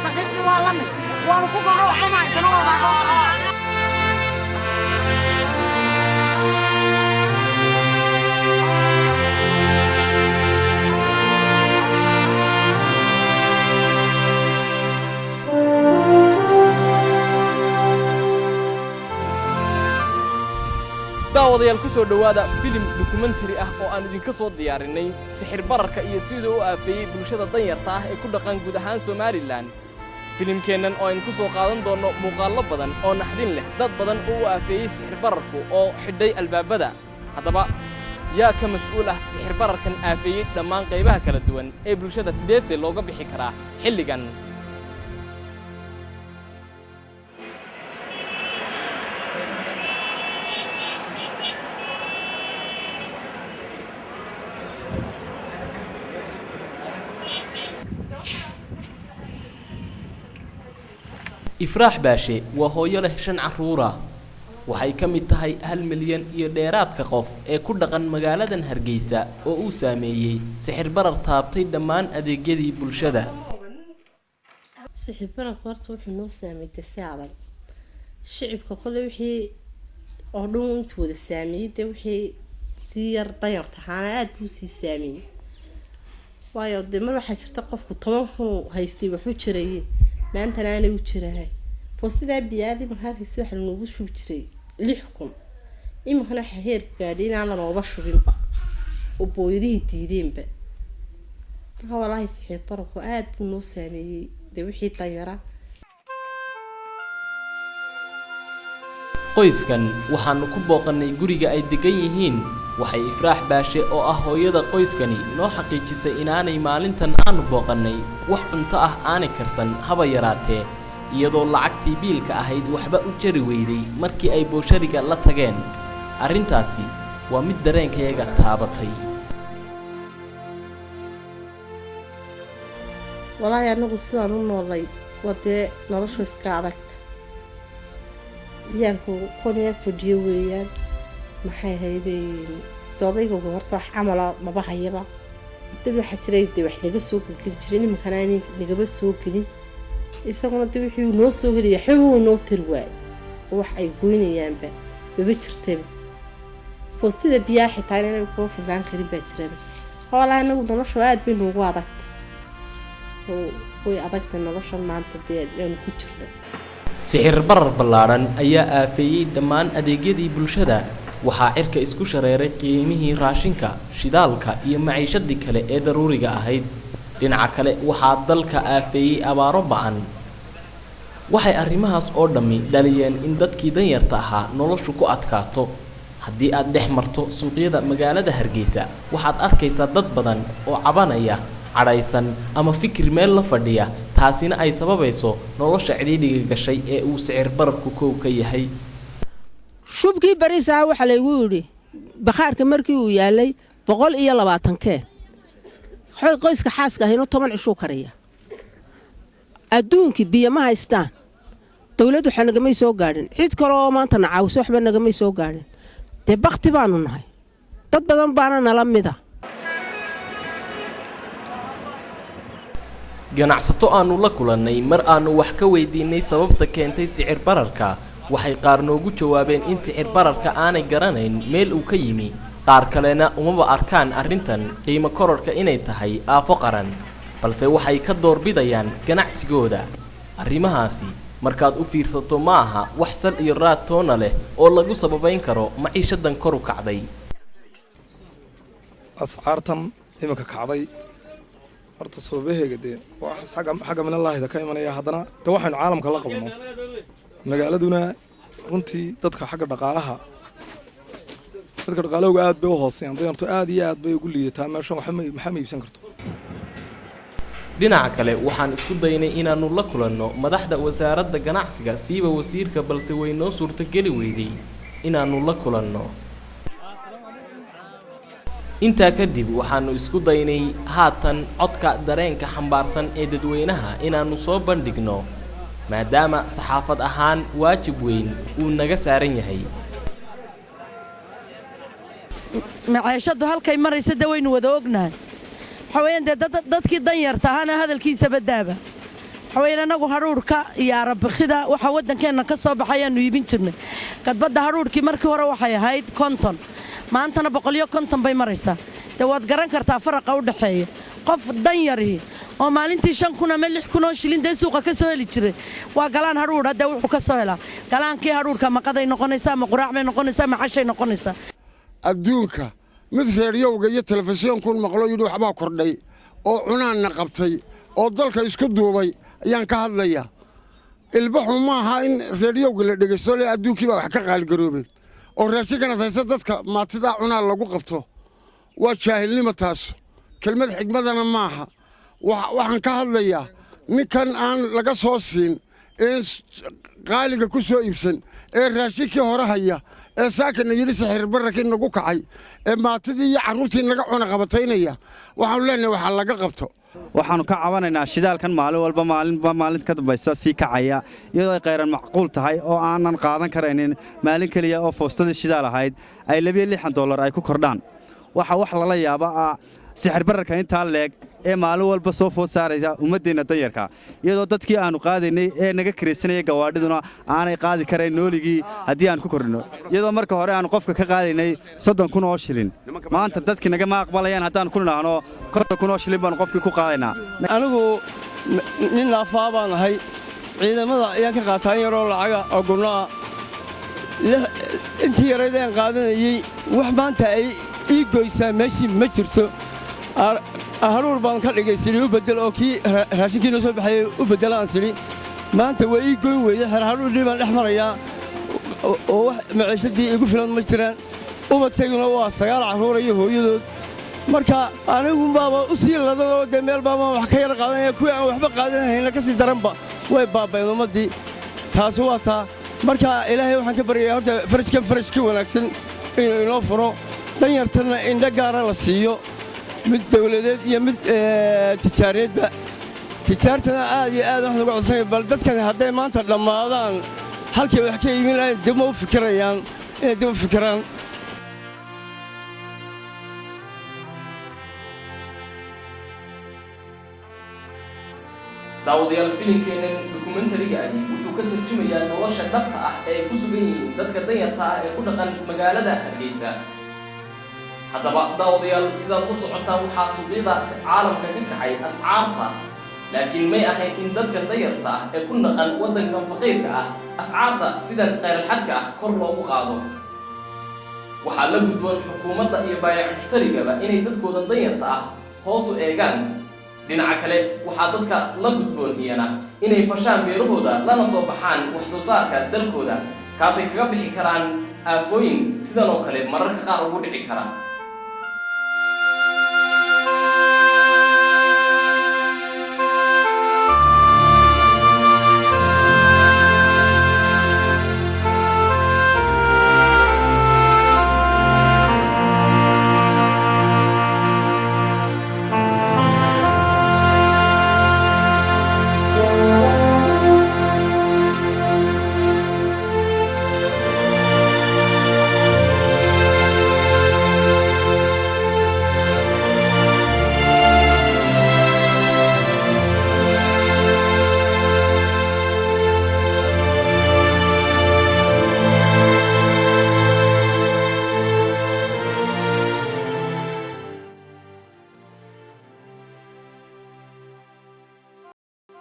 Daqiiqdii waa la mid, waanu ku gono, waxba ma haysano wada. Daawadayaal, ku soo dhowaada filim dokumentary ah oo aan idinka soo diyaarinay sixir bararka iyo siduu u aafeeyey bulshada danyarta ah ee ku dhaqan guud ahaan Somaliland. Filimkeennan oo aynu ku soo qaadan doonno muuqaallo badan oo naxdin leh, dad badan oo u aafeeyey sixir bararku oo xidhay albaabada. Haddaba, yaa ka mas'uul ah sixir bararkan aafeeyey dhammaan qaybaha kala duwan ee bulshada? Sideese looga bixi karaa xilligan? Ifraax Baashe waa hooyo leh shan carruura. Waxay ka mid tahay 1 milyan iyo dheeraadka qof ee ku dhaqan magaaladan Hargeysa oo uu saameeyey sixir barar taabtay dhammaan adeegyadii bulshada. Sixir bararku horta wuxuu noo saameeyay si adag shicibka kole, wixii oo dhan intuu wada saameeyey. Dee wixii sii yar danyarta ahaana aada buu sii saameeyey, waayo dee mar waxaa jirta qofku 10,000 haystay waxu jiraye, maantana aanay u jirahay. Foostidaa biyaada imanka halkiisi waxaa lanoogu shubi jiray 6,000, iminkana waxaa heer gaadhay inaan lanooba shubinba oo booyadihii diideenba. Marka walaahi sixir bararku aada buu noo saameeyey dee wixii danyara. Qoyskan waxaannu ku booqannay guriga ay degan yihiin. Waxay Ifraax Baashe oo ah hooyada qoyskani noo xaqiijisay inaanay maalintan aanu booqannay wax cunto ah aanay karsan haba yaraatee, iyadoo lacagtii biilka ahayd waxba u jari weyday markii ay booshariga la tageen. Arrintaasi waa mid dareenkayaga taabatay. Walaahi anagu sidaan u noolay waa dee noloshu iska adagta. Ciyaalku kuwan fadhiyo weeyaan. Maxay ahaydeen, odaygagu horta wax camala maba hayaba. Dad waxaa jiray dee wax naga soo gelgeli jiray, nimankana aanay nagaba soo gelin. Isaguna dee wixii uu noo soo helaya waxba uu noo tari waayey, oo wax ay goynayaanba maba jirtaba. Foostida biyaha xitaa inaan kuwa filnaan karin baa jiraba. Walaahi anagu noloshu aada bay noogu adagtay oo way adagtay noloshan maanta dee aanu ku jirno. Sixir barar ballaadhan ayaa aafeeyey dhammaan adeegyadii bulshada. Waxaa cirka isku shareeray qiimihii raashinka, shidaalka iyo maciishadii kale ee daruuriga ahayd. Dhinaca kale, waxaa dalka aafeeyey abaaro ba'an. Waxay arrimahaas oo dhammi dhaliyeen in dadkii danyarta ahaa noloshu ku adkaato. Haddii aad dhex marto suuqyada magaalada Hargeysa, waxaad arkaysaa dad badan oo cabanaya, cadhaysan ama fikir meel la fadhiya, taasina ay sababayso nolosha cidhiidhiga gashay ee uu sicir bararku kow ka yahay. Shubkii bariis ahaa waxaa laygu yidhi bakhaarka markii uu yaalay 120 keen. Qoyska xaaska ahayno 10 cishuu karaya. Adduunkii biyo ma haystaan, dowladdu waxa nagamay soo gaadhin, cid kale oo maanta na caawiso waxba nagamay soo gaadhin. Dee bakti baanu nahay, dad badan baana nala mida. Ganacsato aanu la kulannay mar aanu wax ka weydiinay sababta keentay sicir bararka, waxay qaar noogu jawaabeen in sicir bararka aanay garanayn meel uu ka yimi. Qaar kalena umaba arkaan arrintan qiimo kororka inay tahay aafo qaran, balse waxay ka doorbidayaan ganacsigooda. Arrimahaasi markaad u fiirsato ma aha wax sal iyo raad toona leh oo lagu sababayn karo maciishadan kor u kacday. Ascaartan iminka kacday horta sababaheega dee waa xagga minallaahida ka imanaya. Haddana de waxaynu caalamka la qabno, magaaladuna runtii dadka xagga dhaqaalaha, dadka dhaqaalahooga aad bay u hooseeyaan. Danyartu aad iyo aad bay ugu liidataa meeshan, waxba maxaa ma iibsan karto. Dhinaca kale, waxaan isku daynay inaannu la kulanno madaxda wasaaradda ganacsiga, siiba wasiirka, balse way noo suurtogeli weyday inaannu la kulanno. Intaa kadib, waxaannu isku daynay haatan codka dareenka xambaarsan ee dadweynaha inaannu soo bandhigno, maadaama saxaafad ahaan waajib weyn uu naga saaran yahay. Maceeshadu halkay maraysa de waynu wada ognahay. Waxaa weeyaan dee dadkii danyarta ahaana hadalkiisaba daaba. Waxaweyaan, anagu hadhuurka iyo arabikida waxa waddankeenna ka soo baxayaanu iibin jirnay. Gadbadda hadhuurkii markii hore waxay ahayd 50, maantana 150 bay maraysaa. Dee waad garan kartaa faraqa u dhexeeya. Qof dan yarihi oo maalintii 5000 ama 6000 oo shilin dee suuqa ka soo heli jiray, waa galaan hadhuudha, dee wuxuu ka soo helaa galaankii hadhuurka maqaday noqonaysaa, ma quraac bay noqonaysaa, ma cashay noqonaysaa? Adduunka mid reeryowga iyo telefisyoonkuun maqlo yidhi waxbaa kordhay oo cunaanna qabtay oo dalka isku duubay ayaan ka hadlayaa. Ilbaxu maaha in reeryowga la dhegeysto le adduunkii baa wax ka qaaligaroobeen oo raashinkanaad haysa dadka maatidaa cunaa lagu qabto. Waa jaahilnimo taas, kelmad xigmadana maaha. Waxaan ka hadlayaa ninkan aan laga soo siin ee qaaliga ku soo iibsan ee raashinkii hore haya ee saakana yidhi sixir bararkii nagu kacay ee maatidii iyo carruurtii naga cuna qabataynaya. Waxaanu leenahay waxaa laga qabto. Waxaannu ka cabanaynaa shidaalkan maalin walba, maalinba maalinta ka dambaysa sii kacaya, iyadoo ay khayran macquul tahay oo aanan qaadan karaynin maalin keliya oo foostadii shidaal ahayd ay $62 ay ku kordhaan. Waxa wax lala yaaba ah sixir bararka intaa leeg ee maalin walba soo food saaraysa ummaddeenna danyarka, iyadoo dadkii aannu qaadaynay ee naga kiraysanaya gawaadhiduna aanay qaadi karayn nooligii haddii aan ku kordhinno, iyadoo marka hore aannu qofka ka qaadaynay 30,000 oo shilin. Maanta dadkii nagama aqbalayaan haddaan ku nidhaahno 50,000 oo shilin baannu qofkii ku qaadaynaa. Anigu nin naafaa baan ahay. Ciidamada ayaan ka qaataa in yaroo lacaga oo gunno ah. Intii yarayd aan qaadanayey wax maanta ay ii goysaa meeshii ma jirto. Haruur baan ka dhigay sidhi u beddel oo kii raashinkii noo soo baxayay u beddelaan sidhi. Maanta waa ii goyn weyday. Xerharuurdhii baan dhex marayaa oo wax maciishadii igu filan ma jiraan. Ubadkayguna waa 9 carruura iyo hooyadood. Marka anigunbaaba u sii ladanoo dee meel baabaan wax ka yar qaadanaya, kuwii aan waxba qaadanahayna ka sii daranba way baaba'een ummaddii. Taasi waa taa. Marka Ilaahay waxaan ka baryayaa horta farajkan faraj ka wanaagsan inuu inoo furo, danyartanna indho gaara la siiyo, mid dawladeed iyo mid tijaareedba. Tijaartana aad iyo aad waxaan uga codsanaya, bal dadkan hadday maanta dhammaadaan halkay wax ka iibin lahayn dib ma u fikirayaan, inay dib u fikiraan. Daawadayaal, filinkeennan dokumentariga ahi wuxuu ka tarjumayaa nolosha dhabta ah ee ay ku sugan yihiin dadka danyarta ah ee ku dhaqan magaalada Hargeysa. Haddaba daawadayaal, sidaad la socotaan, waxaa suuqyada caalamka ka kacay ascaarta, laakiin may ahayn in dadkan danyarta ah ee ku dhaqan waddankan faqiirka ah ascaarta sidan qeyralxadka ah kor loogu qaado. Waxaa la gudboon xukuumadda iyo baayac mushtarigaba inay dadkoodan danyarta ah hoos u eegaan. Dhinaca kale, waxaa dadka la gudboon iyana inay fashaan beerahooda lana soo baxaan wax soo saarka dalkooda, kaasay kaga bixi karaan aafooyin sidan oo kale mararka qaar ugu dhici kara.